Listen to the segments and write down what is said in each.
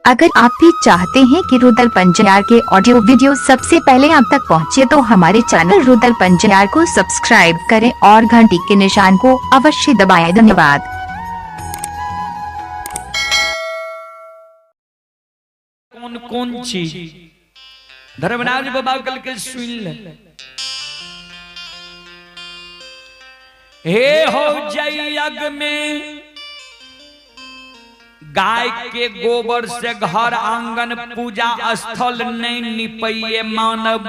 अगर आप भी चाहते हैं कि रुदल पंजियार के ऑडियो वीडियो सबसे पहले आप तक पहुंचे तो हमारे चैनल रुदल पंजियार को सब्सक्राइब करें और घंटी के निशान को अवश्य दबाएं। धन्यवाद। कौन कौन चीज धर्मराज बाबा कल के सुन ले। हे हो जय में गाय के गोबर से घर आंगन पूजा स्थल नहीं निपैये मानव।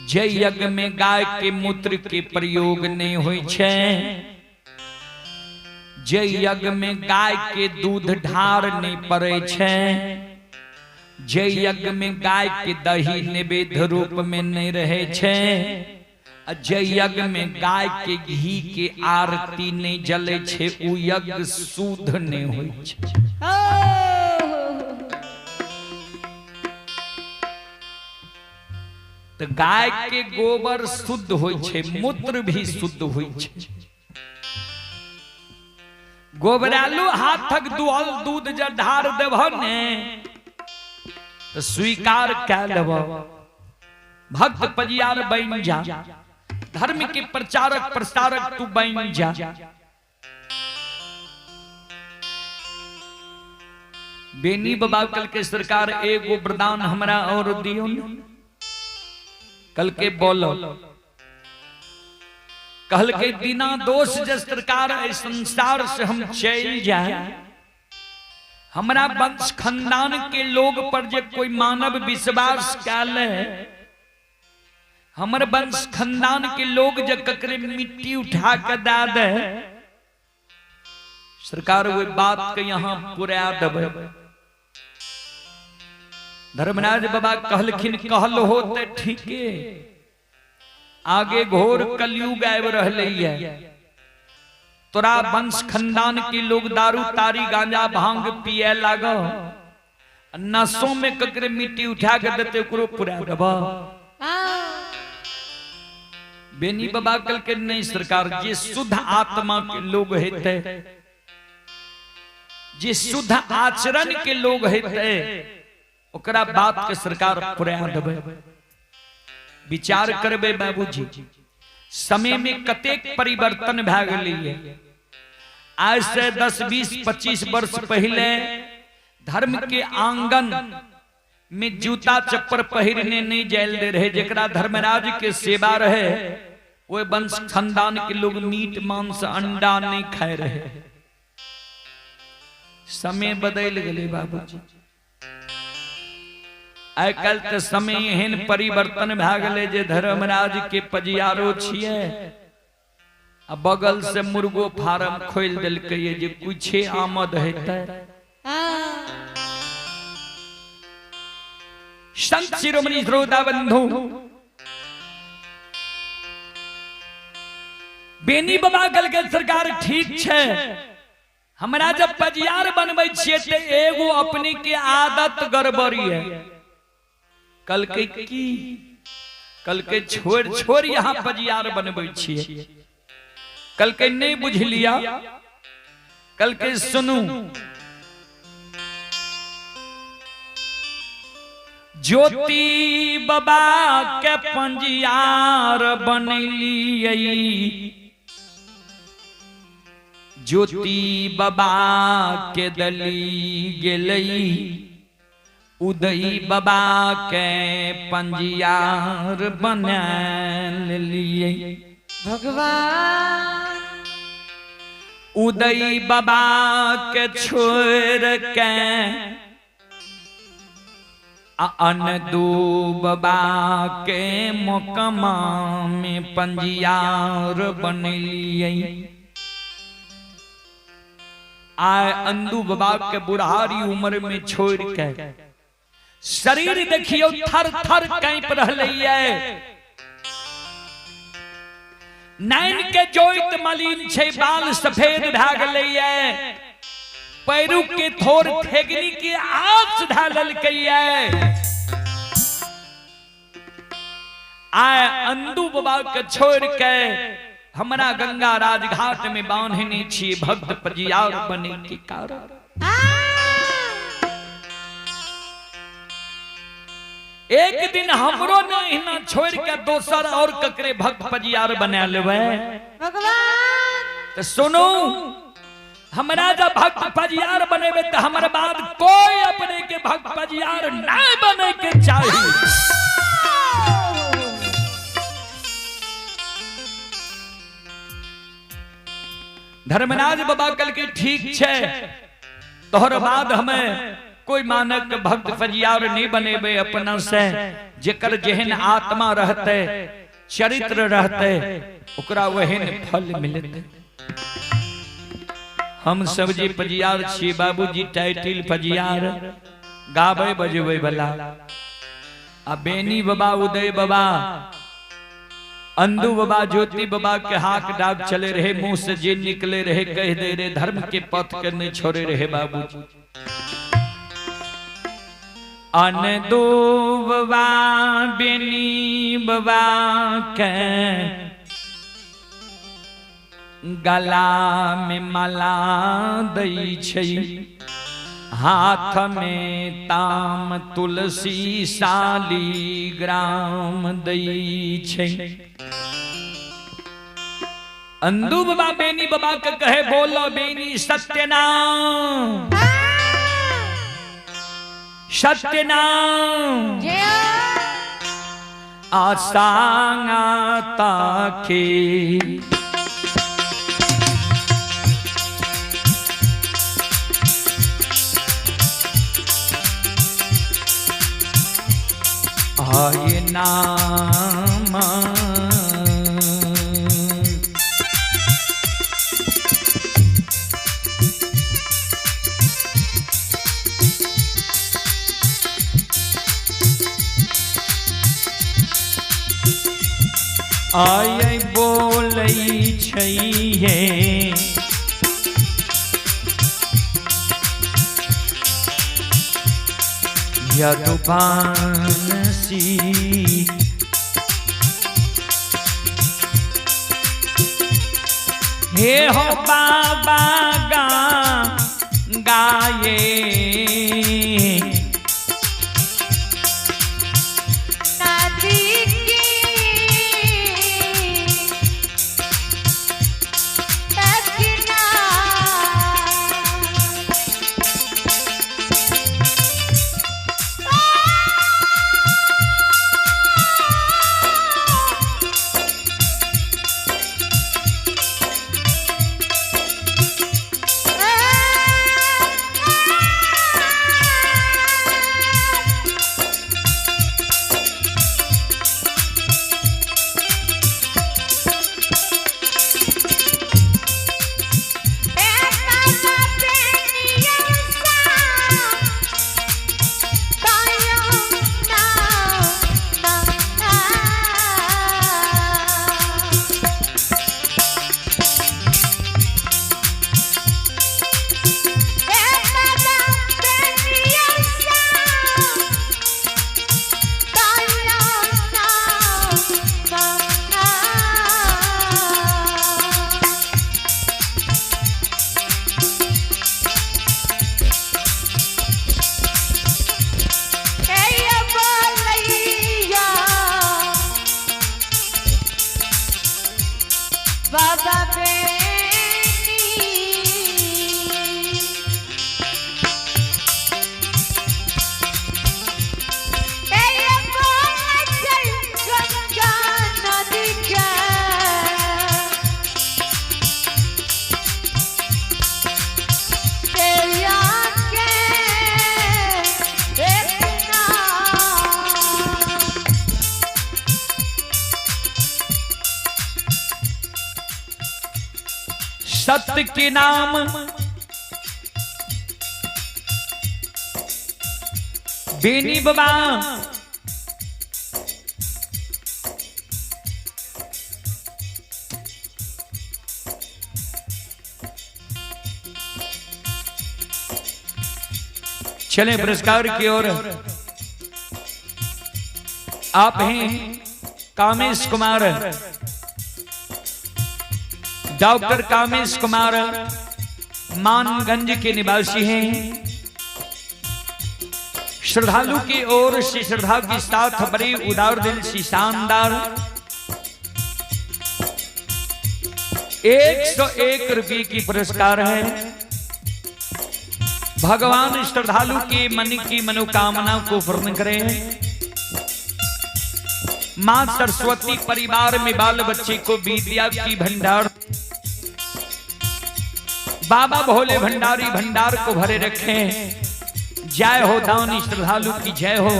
जय यज्ञ में गाय के मूत्र के प्रयोग नहीं होई छे। जय यज्ञ में गाय के दूध ढार नहीं पड़े छे। जय यज्ञ में गाय के दही नैवेद्य रूप में नहीं रहे छे। जय यज्ञ में गाय के घी के आरती नहीं जले छे। उ यज्ञ शुद्ध नहीं होई छे। तो गाय के गोबर शुद्ध होई छे, मूत्र भी शुद्ध होई छे। गोबरालू हाथक दुहल दूध जब ढार देबह ने तो स्वीकार कै लेबह। भक्त पजियार बन जा, धर्म के प्रचारक प्रसारक तू बन जा। बेनी बाबा कल के सरकार एगो वरदान हमरा और दियो न। कल के बोलो, कहल के बिना दोष जे सरकार संसार से हम चल जाए, हमरा वंश खानदान के लोग पर जे कोई मानव विश्वास कैल, हमर वंश खानदान के लोग जे ककरे मिट्टी उठा के दे दे, सरकार वो बात के यहाँ पुरा देबै। धर्मराज बाबा कहलखिन कहल हो ते ठीके, आगे घोर कलयुग आबि रहलै है। तोरा वंश खानदान के लोग दारू तारी गांजा भांग पिए लागो, नसों में ककरे मिट्टी उठा के देते ओकरो पुरा देबह। बेनी बाबा कल के नहीं सरकार, जे शुद्ध आत्मा के लोग हेते, जे शुद्ध आचरण के लोग हेते, ओकरा बात के सरकार पुरा देबै। विचार करबे बाबूजी, समय में कतेक परिवर्तन भए गेलै। आज से 10 20 25 वर्ष पहले धर्म के आंगन में जूता चप्पल पहिरने नहीं जायल दे रहे। जकरा धर्मराज के सेवा रहे वो वंश खानदान के लोग मीट मांस अंडा नहीं खाए रहे। समय बदल गए बाबूजी। आइ काल्हि तो समय एहन परिवर्तन भए गेलै जे धर्मराज के पजियारो छियै आ बगल से मुर्गो फार्म खोलि देलकै जे कुछे आमद हेतै। संत शिरोमणि श्रोता बंधु, बेनी बाबा कल के सरकार ठीक छे, हमरा जब पजियार बनबै छियै ते एगो अपने के आदत गड़बड़ी है। कल के की, कल के छोड़ छोड़ यहाँ पजियार बनबै छियै। कल के नहीं बुझलिया, कल के सुनू। ज्योति बाबा के पंजियार बनलियै, ज्योति बाबा के दली गेलै, उदय बाबा के पंजियार बना लियै। भगवान उदय बाबा के छोड़ के अनदू बाबा के मोकमा में पंजियार बनलियै। आय अंदू बाबा के बुढ़ारी उम्र में छोड़ के शरीर देखियो थर थर कांप रहलै। नैन के जोइत मलिन छे, बाल सफेद भए गेलै, पैरू के थोर ठेगनी के आस धऽ लेलकै। आय अंदू बाबा के छोड़ के हमरा गंगा राजघाट में बांधने छी भक्त पजियार बने के कारण। एक दिन हमरो नहीं ना छोड़ के दोसर और ककरे भक्त पजियार बना लेबै भगवान। तो सुनू, हमरा जब भक्त पजियार बनेबे तो हमर बाद कोई अपने के भक्त पजियार नहीं बने के चाहिए। धर्मराज बाबा कल के ठीक छे, तोहर बाद हमें कोई मानक भक्त फजियार नहीं बनेबे अपना से। जेकर जेहन आत्मा रहते, चरित्र रहते, ओकरा वहन फल मिलते। हम सब जी पजियार छी बाबूजी, टाइटिल पजियार गावे बजबे वाला। आ बेनी बाबा, उदय बाबा, अंदू बाबा, ज्योति बाबा के हाक डाक चले रहे, मुंह से जे निकले रहे कह दे रहे, धर्म के पथ के नहीं छोड़े रहे बाबूजी। अनदू बाबा, बेनी बाबा के गला में माला दै छै, हाथ में ताम तुलसी शालीग्राम दै छै। अंदू बाबा बेनी बाबा के कहे बोलो बेनी सत्यनाम सत्यनाम। आसांगा ताके आय नाम आय बोलै छैहे यदुबानसी हे हो बाबा गा गाये बाबा बेनी गंगा नदी के सत्य के नाम बेनी बाबा चले पुरस्कार की ओर। आप हैं कामेश कुमार डॉक्टर कामेश कुमार मानगंज के निवासी हैं। श्रद्धालु की ओर से श्रद्धा के साथ बड़े उदार दिल से शानदार 101 रुपये की पुरस्कार है। भगवान श्रद्धालु के मन की मनोकामना को पूर्ण करें। मां सरस्वती परिवार में बाल बच्चे को विद्या की भंडार, बाबा भोले भंडारी भंडार को भरे रखें। जय हो दानी श्रद्धालु की जय हो,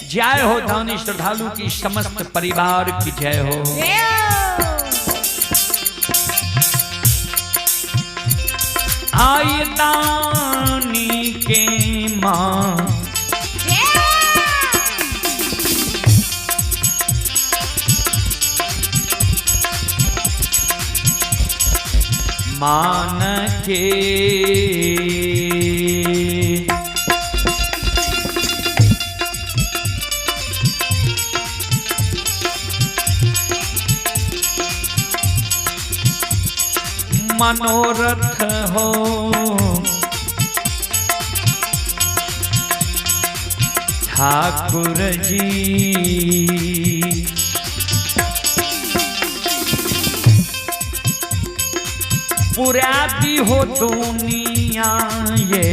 जय हो दानी श्रद्धालु की समस्त परिवार की जय हो। आई दानी के मां मान के मनोरथ हो, ठाकुर जी पुराती हो दुनिया ये।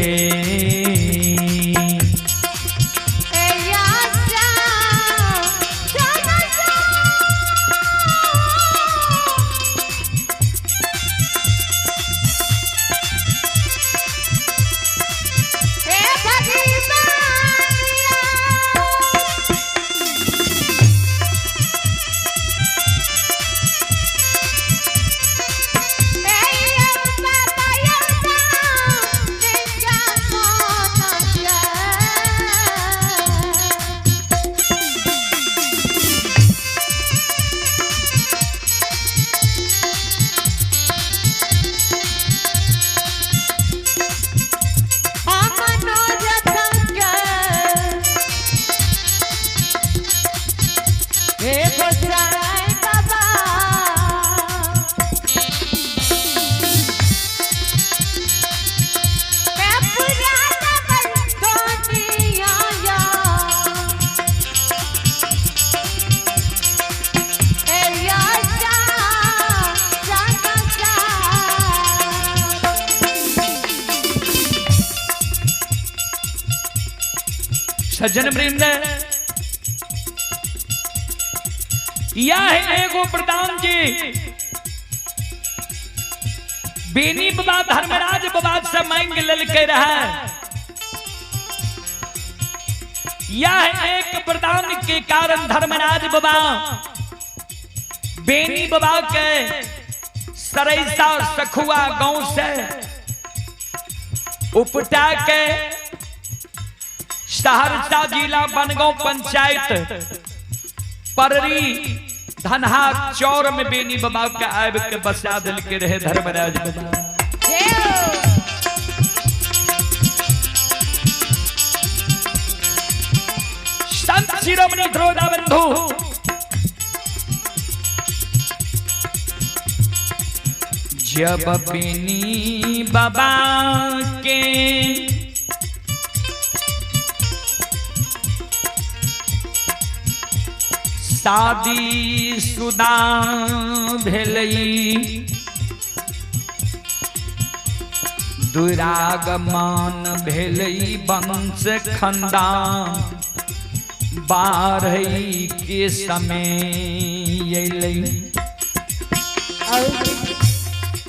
सज्जन वृंद, यह है एगो प्रधान जी बेनी बाबा धर्मराज बाबा से मांग ललके रहा। यह एक वरदान के कारण धर्मराज बाबा बेनी बाबा के सरैसा सखुआ गांव से उपटा के सहरसा जिला बनगांव पंचायत पररी धनहा चौर में बेनी बाबा के आब के बसा दिल के रहे धर्मराज बाबा। संत शिरोमणि द्रोणा बंधु जब बेनी बाबा के शादी शुदा भेलई, दुरागमन भेलई वंश खंदान बारही के समय अयलै।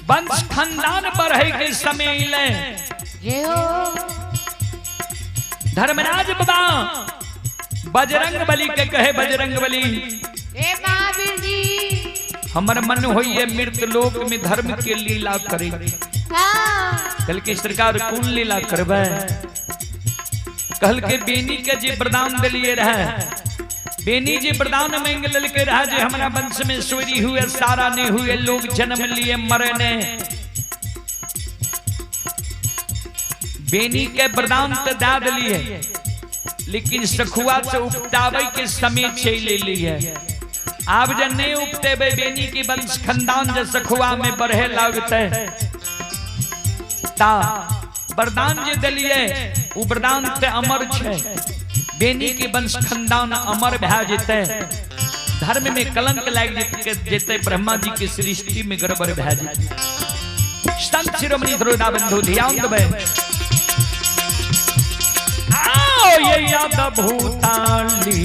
वंश खानदान बढ़े के समय अयलै। धर्मराज बाबा बजरंग बली के कहे, बजरंग बली महावीर जी हमर मन होइए मृत लोक में धर्म के लीला करे। कल के सरकार कौन लीला करबे? कल के बेनी के जे वरदान दिलिए रहे, बेनी जी वरदान मांग ललके रहे जे हमरा वंश में सोरी हुए सारा नहीं हुए लोग जन्म लिए मरे ने। बेनी के वरदान तो दा दिलिए, लेकिन सखुआ से उपटावे के समय चल लिए। आब जे नहीं उपटेबै बेनी की वंश खानदान जे सखुआ में बढ़े लगते ता वरदान जे दिलिए उ वरदान ते अमर छे। बेनी के वंश खानदान अमर भए जेतै, धर्म में कलंक लाग जेतै, ब्रह्मा जी के सृष्टि में गड़बड़ भए जेतै। संत शिरोमणि श्रोता बंधु ध्यान देबै। आओ ये याद भूताली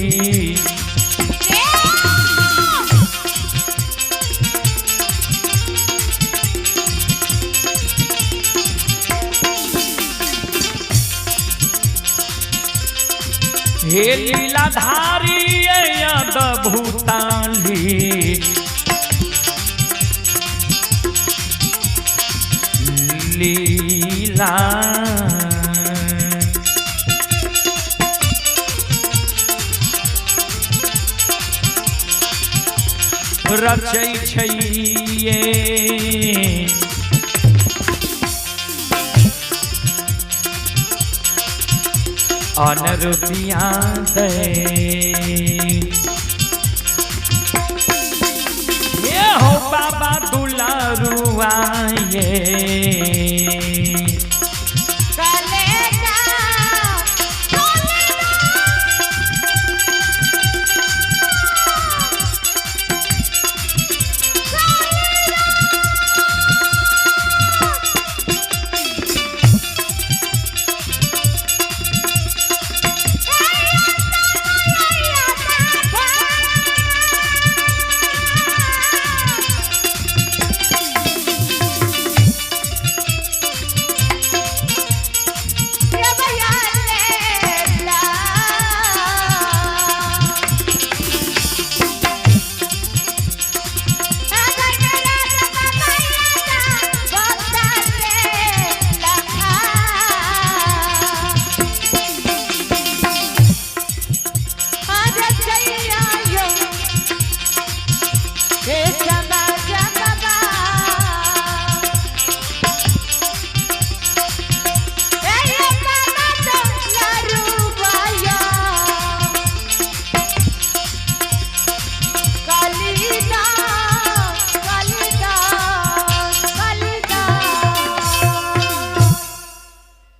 हे लीलाधारी याद भूताली लीला रचै छैये। अनरुपिया दे ये हो बाबा दुलारुआ ये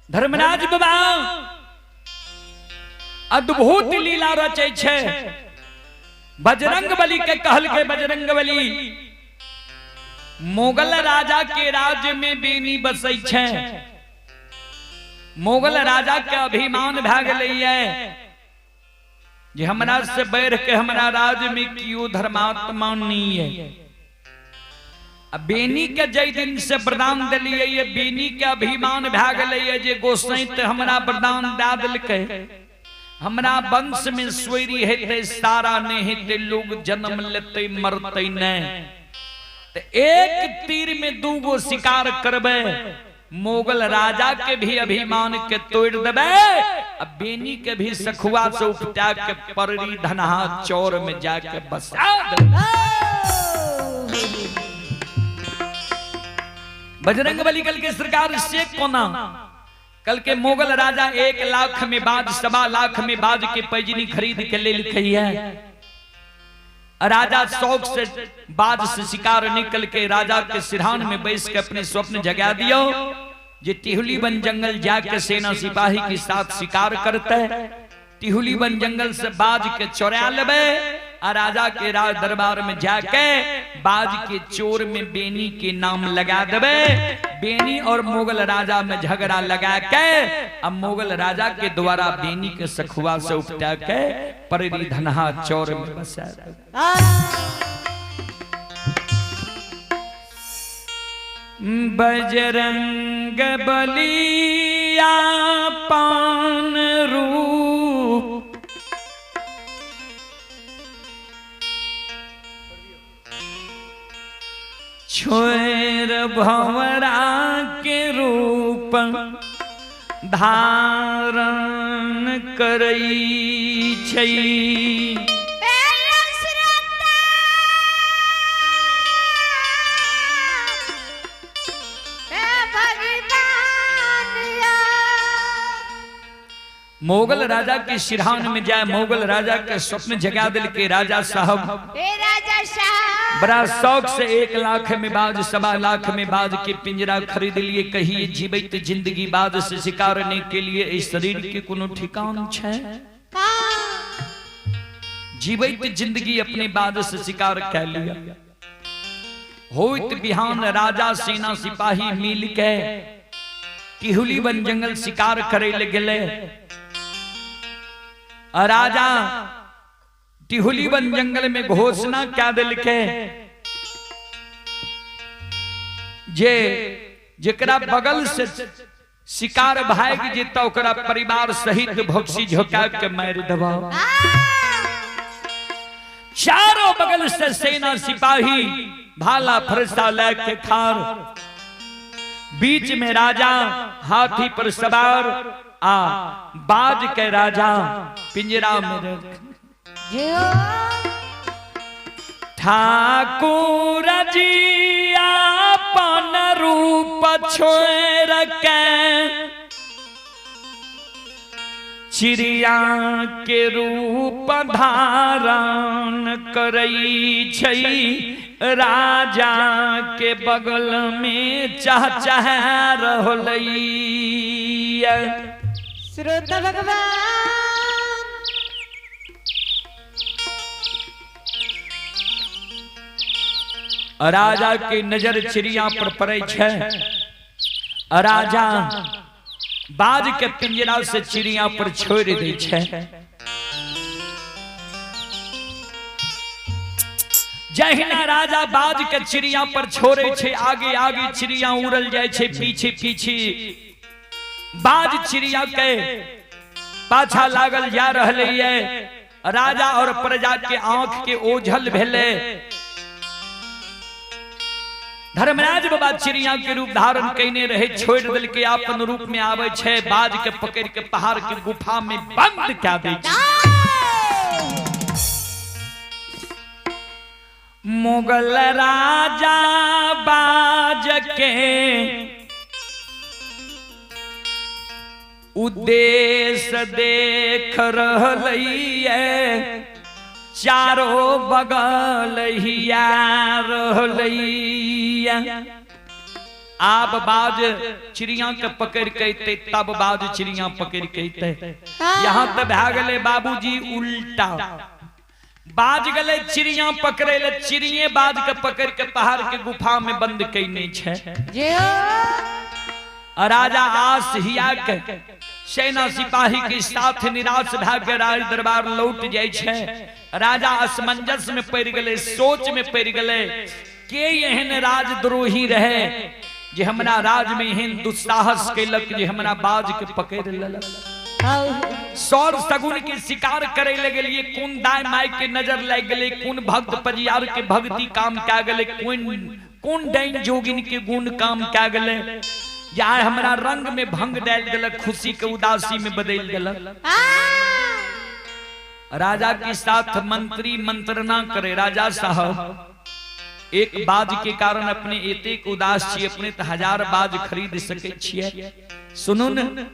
धर्मराज बाबा अद्भुत लीला रचै छे। बजरंग बली के कहल के बजरंग बली मुगल राजा के राज्य में बेनी बसै छे। मुगल राजा के अभिमान भए गेलैये जे हमरा से बढ़ के हमरा राज्य में कियो धर्मात्मा नहीं है। बेनी के जय दिन से वरदान दिलिए ये बेनी के अभिमान भए गेलैये जे गोसाई ते हमरा वरदान दए देलकै, हमरा वंश में सोयरी हेतै सारा नहीं हेतै, लोग जन्म लेतै मरतै नहीं। ते एक तीर में दूगो शिकार करबै, मुगल राजा के भी अभिमान के तोड़ देबै आ बेनी के भी सखुआ से उपटा के पररी धनहा चौर में जाके बसा देबै। बजरंग बली कल के सरकार से कोना कल के मुगल राजा 1 लाख में बाज 1.25 लाख में बाज के पैजनी खरीद के ले लिखी है। राजा शौक से बाज से शिकार निकल के राजा के सिरहान में बैस के अपने स्वप्न जगा दियो जे टिहुली वन जंगल जाके सेना सिपाही के साथ शिकार करते, टिहुली वन जंगल से बाज के चोरा लेबे आ राजा के राज दरबार में जाके बाज के चोर में बेनी के नाम लगा देबे। बेनी और मुगल राजा में झगड़ा लगा के अब मुगल राजा के द्वारा बेनी के सखुआ से उपटा के पररी धनहा चोर में बसा देबे। बजरंग बलिया पान रूप छोर भंवरा के रूप धारण करई छै। मुगल राजा के सिरहान में जाए मुगल राजा के स्वप्न जगा दिल के राजा साहब, ए राजा साहब, बड़ा शौक से 1 लाख में बाज 1.25 लाख में बाज के पिंजरा खरीद लिए। कहिए जीवित जिंदगी बाज से शिकारने के लिए इस शरीर के कोनो ठिकान छे? जीवित जिंदगी अपने बाज से शिकार कर लिया। होइत बिहान राजा सेना सिपाही मिल के किहुली वन जंगल शिकार करे ले गेले। राजा टिहुली वन जंगल में घोषणा क्या दिल के जे जेकरा बगल से शिकार भाग जेता ओकरा परिवार सहित भोक्सी झोंका के मार दबा। चारों बगल से सेना सिपाही भाला फरसा लेके खार, बीच में राजा हाथी पर सवार आ बाज के राजा पिंजरा में रख। ठाकुर जी अपन रूप छोड़ के चिड़िया के रूप धारण करई छै, राजा के बगल में चह चह रहलई। श्रोता भगवान राजा के नजर चिड़िया पर पड़े छै। राजा बाज के पिंजरा से चिड़िया पर छोड़ दै छै। जहिना राजा बाज के चिड़िया पर छोड़े छै, आगे आगे चिड़िया उड़ल जाय छै, पीछे पीछे बाज चिड़िया के पाछा लागल जा रहले ये। राजा और प्रजा के आंख के ओझल भेले। धर्मराज बाबा चिड़िया के रूप धारण कैने रहे, छोड़ दिल के अपन रूप में आवे छै, बाज के पकड़ के पहाड़ के गुफा में बंद क्या दे छै। मुगल राजा बाज के उद्देश्य देख रहलैये, चारो बगल हिया रहलैया। आब बाज चिड़िया के पकड़ के अइतै तब बाज चिड़िया पकड़ के अइतै। यहाँ तऽ भए गेलै बाबूजी उल्टा, बाज गेलै चिड़िया पकड़े ले, चिड़िए बाज के पकड़ के पहाड़ के गुफा में बंद कैने छै। राजा आस हिया के सेना सिपाही के साथ निराश भए के राज दरबार लौट जाय छै। राजा असमंजस में पड़ गए, सोच में पड़ गए के एहन राजद्रोही रहे जे हमरा राज में एहन दुस्साहस केलक जे हमरा बाज के पकड़ लेलक। सौर सगुन के शिकार करे लगलिए, कोन दाय my के नजर लागि गेलै, कोन भक्त परियार के भक्ति काम कए गेलै, कोन कोन डाइन जोगिन के गुण काम कए गेलै जे आइ हमरा रंग में भंग डालि देलक, खुशी के उदासी में बदलि देलक। राजा के साथ मंत्री मंत्रणा करे, राजा साहब एक बाज के कारण अपने एतेक उदास छियै, अपने तो 1000 बाज खरीद सकै छियै। सुनू न,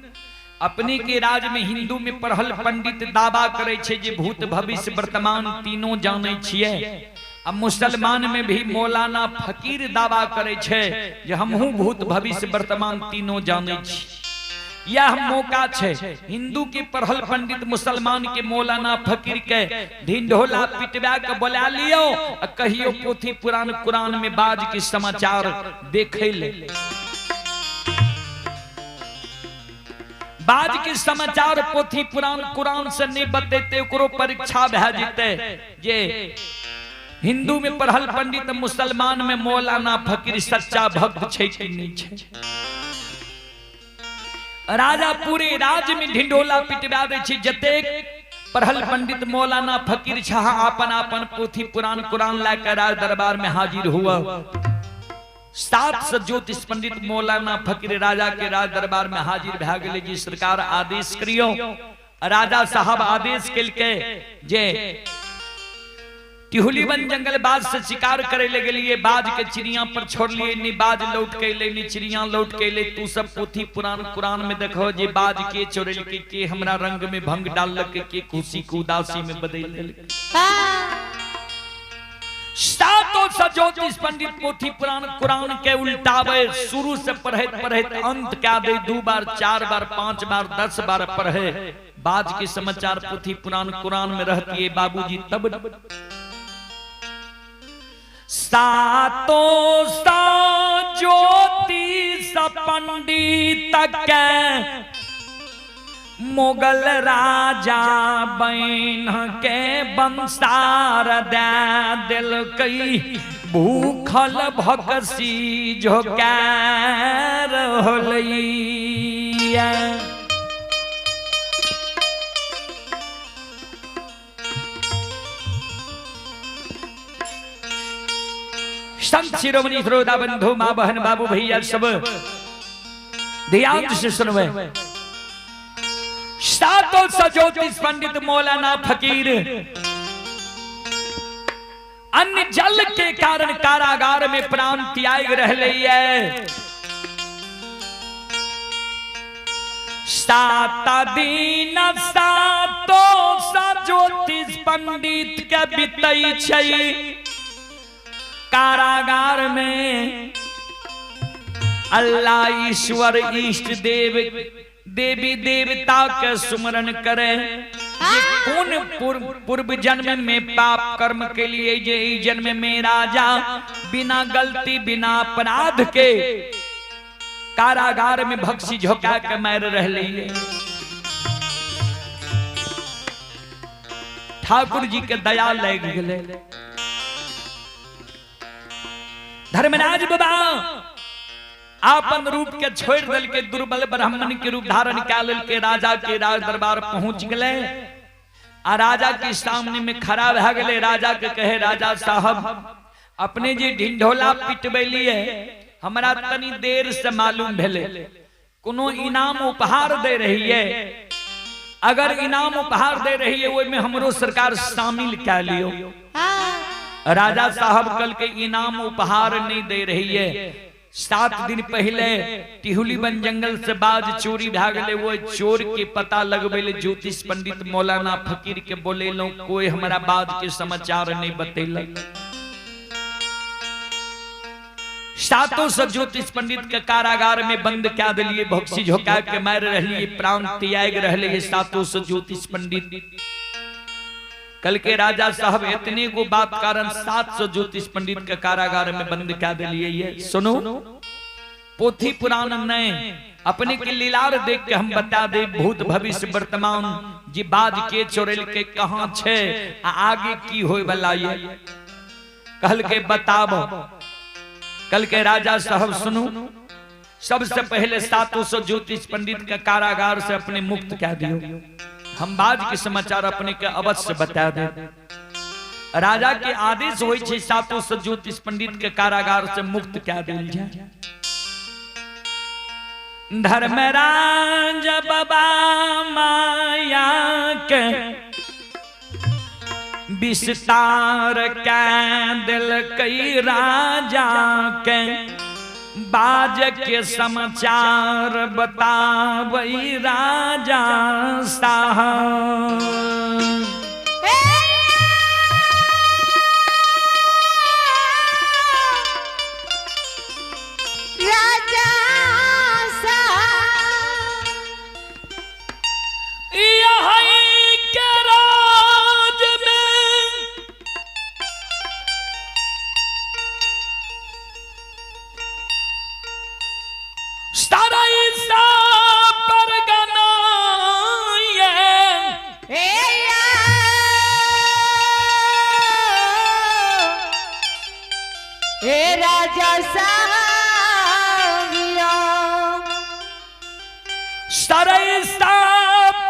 अपने के राज में हिंदू में पढ़ल पंडित दावा करे छै जे भूत भविष्य वर्तमान तीनों जानै छियै। अब मुसलमान में भी मौलाना फकीर दावा करे छै जे हमहू भूत भविष्य वर्तमान तीनों जानै छी। यह मौका छै हिंदू के पढ़ल पंडित मुसलमान के मौलाना फकीर के ढिंढोला पिटवा के बोला लियो आ कहियो पोथी पुराण कुरान में बाज के समाचार देखे ले। बाज के समाचार पोथी पुराण कुरान से नहीं बतेते ओकरो परीक्षा भए जेतै जे हिंदू में पढ़ल पंडित मुसलमान में मौलाना फकीर सच्चा भक्त छै कि नहीं छै। राजा पूरे राज्य में ढिंढोला पिटवा दै छै, जतेक पढ़ल पंडित मौलाना फकीर छहा अपन अपन पोथी पुराण कुरान ला के राज दरबार में हाजिर हुआ। 700 ज्योतिष पंडित मौलाना फकीर राजा के राज दरबार में हाजिर भए गेलै जी सरकार आदेश करियो। राजा साहब आदेश केलकै जे टिहुली वन जंगल बाज से शिकार करे ले गेलिए, बाज के चिड़िया पर छोड़लिए, नी बाज लौट के अइलै नी चिड़िया लौट के अइलै। तू सब पोथी पुराण कुरान में देखो जे बाज के चोरेलकै, के हमरा रंग में भंग डाललकै, के खुशी के उदासी में बदलि देलकै। सातों स ज्योतिष पंडित पोथी पुराण कुरान के उल्टावे, शुरू से पढ़ैत पढ़ैत अंत क्या दे, 2 बार 4 बार 5 बार 10 बार पढ़े, बाज के समाचार पोथी पुराण कुरान में रहती है बाबूजी। तब सातों सा ज्योतिष पंडित के मुगल राजा बन के बंसार दे दिलकै, भूखल भकसी झोंका रहलैया। संत शिरोमणि श्रोता बंधु माँ बहन बाबू भैया सब ध्यान से सुनवे। सातों स ज्योतिष पंडित मौलाना फकीर अन्य जल के कारण कारागार में प्राण त्याग रहले है। 7 दिन सातों स ज्योतिष पंडित के बितै छै कारागार में। अल्लाह ईश्वर इष्ट देव देवी देवता के सुमरण करे, ये कौन पूर्व जन्म में पाप कर्म के लिए ये जन्म में राजा बिना गलती बिना अपराध के कारागार में भक्षी झोंका के मार रहले है। ठाकुर जी के दया लग गए। धर्मराज बाबा आपन रूप के छोड़ दल के दुर्बल ब्राह्मण के रूप धारण कए लेलके, राजा के राज दरबार पहुंच गए आ राजा के सामने में खड़ा भए गेलै। राजा के कहे, राजा साहब अपने जे ढिंढोला पिटबेलिए हमरा तनी देर से मालूम भेलै, कोनो इनाम उपहार दे रही है, अगर इनाम उपहार दे रही है ओहिमे हमरो सरकार शामिल कए लियो। राजा साहब कल के इनाम उपहार नहीं दे रही है। 7 दिन पहले टिहुली वन जंगल से बाज चोरी भए गेलै, वो चोर के पता लगबे ले ज्योतिष पंडित मौलाना फकीर के बोलेलहुं, कोई हमरा बाज के समाचार नहीं बतेलक। सातों सब ज्योतिष पंडित के कारागार में बंद कए देलिए, भक्सी झोंका के मारि रहलिए, प्राण त्याग रहले सातों सब ज्योतिष पंडित। कल के राजा साहब इतने को बात कारण 700 ज्योतिष पंडित के कारागार में बंद कए देलिए। ये सुनो पोथी पुराण नहीं, अपने के लीलार देख के हम बता दे भूत भविष्य वर्तमान जी बाज के चोरेल के कहाँ छे आ आगे की होए वाला ये कल के बताब। कल के राजा साहब सुनो, सबसे पहले 700 ज्योतिष पंडित के कारागार से अपने मुक्त कह दियो, हम बाज के समाचार अपने के अवश्य बता दे। राजा के आदेश होई छै 700 ज्योतिष पंडित के कारागार से मुक्त कह देल जाए। धर्मराज बाबा माया के विस्तार कै दिलकै, राजा के बाज के समाचार बताबै राजा साहब। राजा साहब यही के राज में सारा सा परगना ये ए राजा साहब सरैसा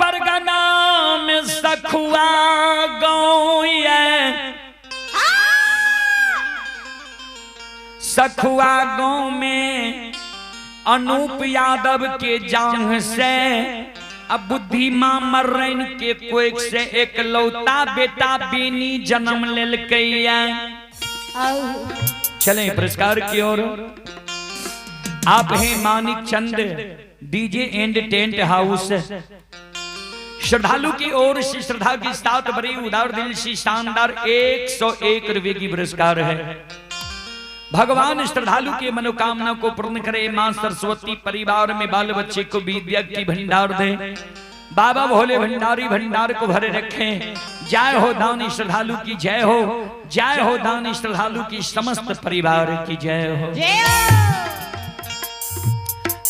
परगना में सखुआ गाँव ये सखुआ गाँव में अनूप यादव के जांघ से अब बुद्धि मां मर्रैन के कोई से एकलौता बेटा बेनी जन्म लेलकैया। चलें पुरस्कार की ओर। आप हैं Manik Chand DJ and tent house. श्रद्धालु की ओर से श्रद्धा की साथ भरी उदार दिल से शानदार 101 रुपए की पुरस्कार है। भगवान श्रद्धालु के मनोकामना को पूर्ण करे। मां सरस्वती परिवार में बाल बच्चे को विद्या की भंडार दे। बाबा भोले भंडारी भंडार को भरे रखें। जय हो दानी श्रद्धालु की जय हो। जय हो दानी श्रद्धालु की समस्त परिवार की जय हो।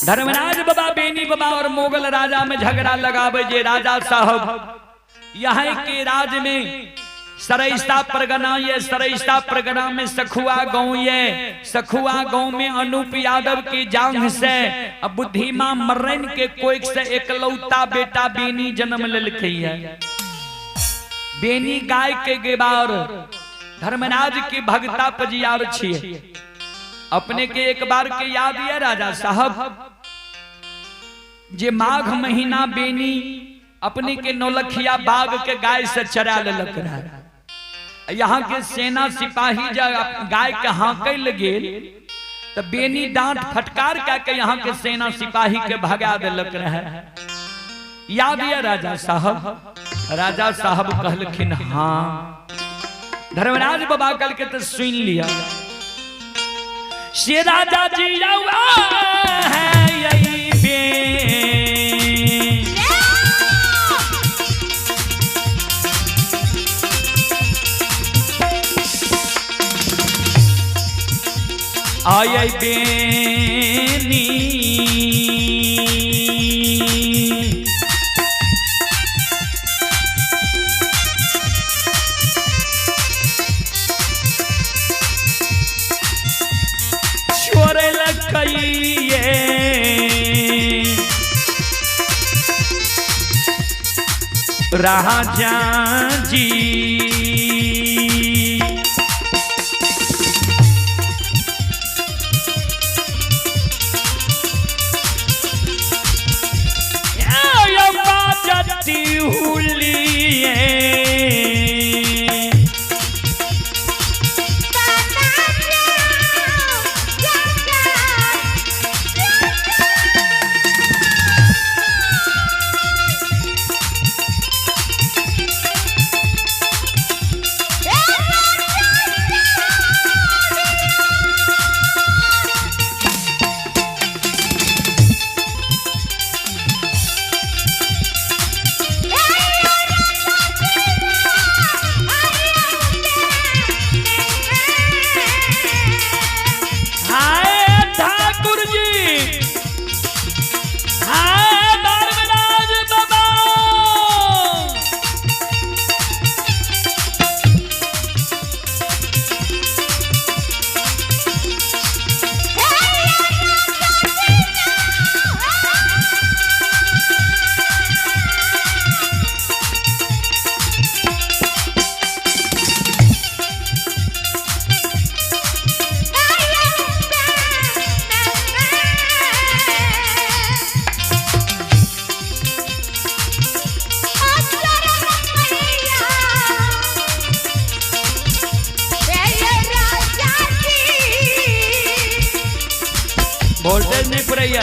धर्मराज बाबा बेनी बाबा और मुगल राजा में झगड़ा लगावे जे राजा साहब यहाँ के राज में सरैस्ता परगना ये सरैस्ता परगना में सखुआ गांव ये सखुआ गांव में अनूप यादव की जांघ से अब बुद्धिमा मर्रन के कोई से एकलौता बेटा बेनी जन्म लेलकै है। बेनी गाय के गेबार धर्मराज के भगता पजियार छिए। अपने के एक बार के याद ये राजा साहब जे माघ महीना बेनी अपने के नौलखिया बाग के गाय से चरा लेलक रहा। यहाँ के सेना सिपाही जब गाय के हाँके लगे तो बेनी डांट फटकार के यहाँ के सेना सिपाही के भगा देलक रहे। याद ये राजा साहब? राजा साहब कहलखिन हाँ। धर्मराज बाबा कल के तो सुन लिया। से राजा जी है यही बे आय बेनी छोड़े लकइये राजा जी। वोल्टेज नहीं पुरैया।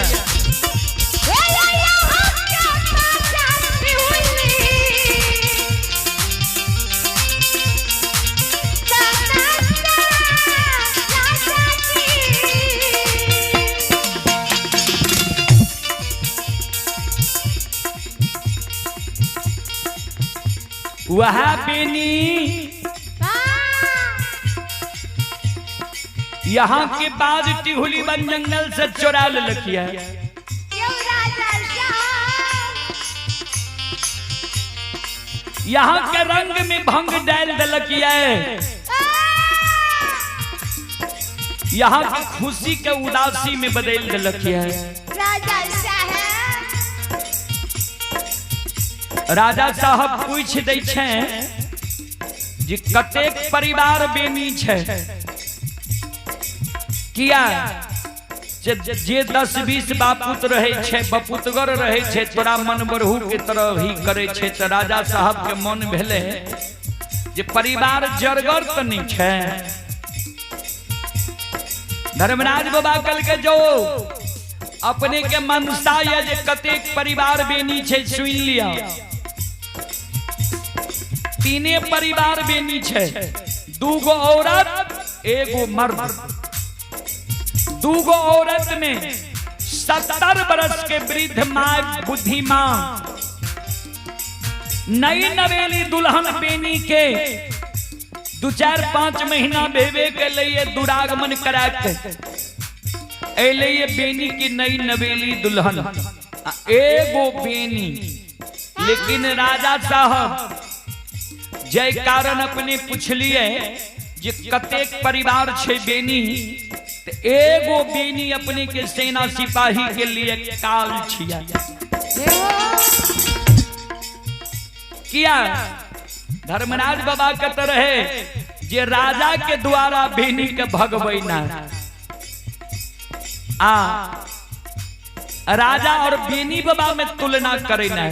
वह बेनी यहाँ के बाद टिहुली बन जंगल से चुरा ललकिया। यहाँ के रंग में भंग डाल दलकिया। यहाँ की खुशी के उदासी में बदल दलकिया। राजा साहब पूछ दै छै जे कतेक परिवार बेनी छै। किया जे 10-20 बापुत रहे छै, बपुतगर रहे छै, तोरा मन बढ़ू के तरह ही करे छै। त राजा साहब के मन भेले जे परिवार जरगर त नहीं छै। धर्मराज बाबा कल के जो अपने के मनसा या जे कतेक परिवार बेनी छै सुन लिया, तीने परिवार बेनी छै, 2 गो औरत 1 मर्द। 2 गो औरत में 70 बरस के वृद्ध माँ बुद्धि माँ नई नवेली दुल्हन बेनी के 2-4-5 महीना भेवे के लिए दुरागमन करा के बेनी की नई नवेली दुल्हन 1 बेनी। लेकिन राजा साहब जय कारण अपने पूछलिए जे कतेक परिवार छे बेनी, त 1 बेनी अपने के सेना सिपाही के लिए काल छिया। किया धर्मराज बाबा के रहे जे राजा के द्वारा बेनी के भगबै ना, आ राजा और बेनी बाबा में तुलना करे ना।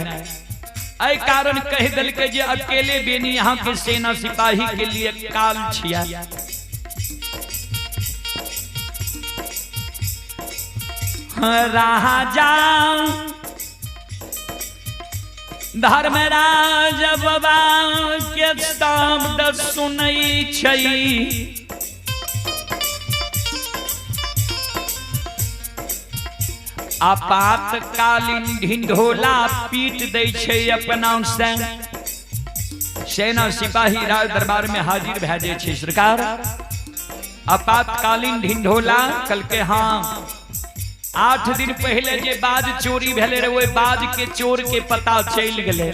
एहि कारण कह दिल के जे अकेले बेनी यहाँ के सेना सिपाही के लिए काल छिया। राजा धर्मराज बाबा के शब्द सुनै छै, आपातकालीन ढिंढोला पीट दै छै अपना से। सेना सिपाही राज दरबार में हाजिर भए जाइ छै। सरकार आपातकालीन ढिंढोला कल के हाँ 8 दिन पहले जे बाज चोरी भेले रहे ओहि बाज के चोर के पता चलि गेलै।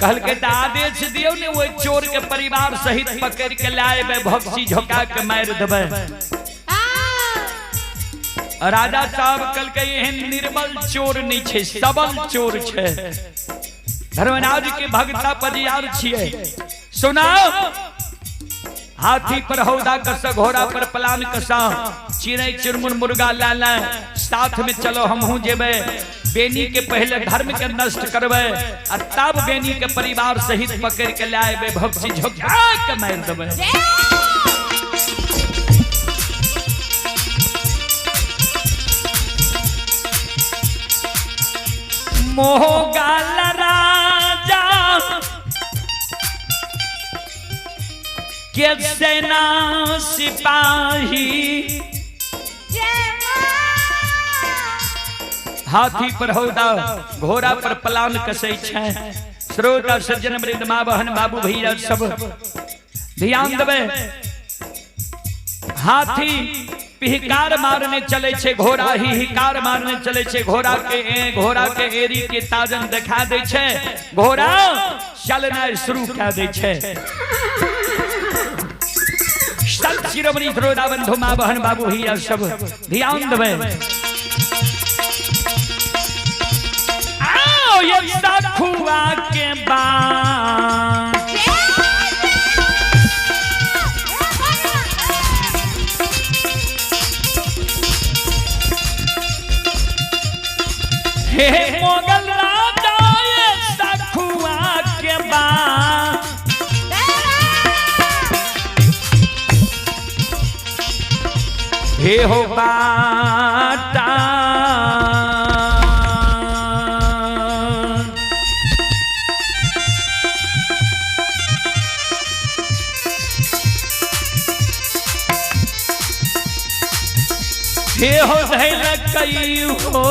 कहलकै तऽ आदेश दियौ ने ओहि चोर के परिवार सहित पकड़ के लाएबै, भक्सी झोका के मारि देबै। राजा साहब कहलकै एहन निर्बल चोर नहीं छै, सबल चोर छै। धर्मराज के भगता पजियार छियै। सुनाओ, हाथी पर हौदा कसा, घोड़ा पर पलान कसा, चिड़ै चुनमुन मुर्गा ला साथ में चलो हमहू जेबै। बेनी के पहले धर्म के नष्ट करबै आ तब बेनी के परिवार सहित पकड़ के लाएबै, भक्सी झोंका के मारि देबै। मोहगाल राजा के सेना सिपाही हाथी पर हौदा घोड़ा पर पलान कसै छै। श्रोता सज्जन वृंद माँ बहन बाबू भैया सब ध्यान देबै। हाथी पिहकार मारने चले छे, घोड़ा ही हिकार मारने चले छे। घोड़ा के एरी के ताजन देखा दे छे, घोड़ा चलना शुरू कर दे छे। संत शिरोमणि श्रोता बंधु माँ बहन बाबू भैया सब ध्यान देबै। आओ ये सखुआ के बात हे मोगल राजा ये सखुआ के बात हे हो बाटा हे हो धैल कई हो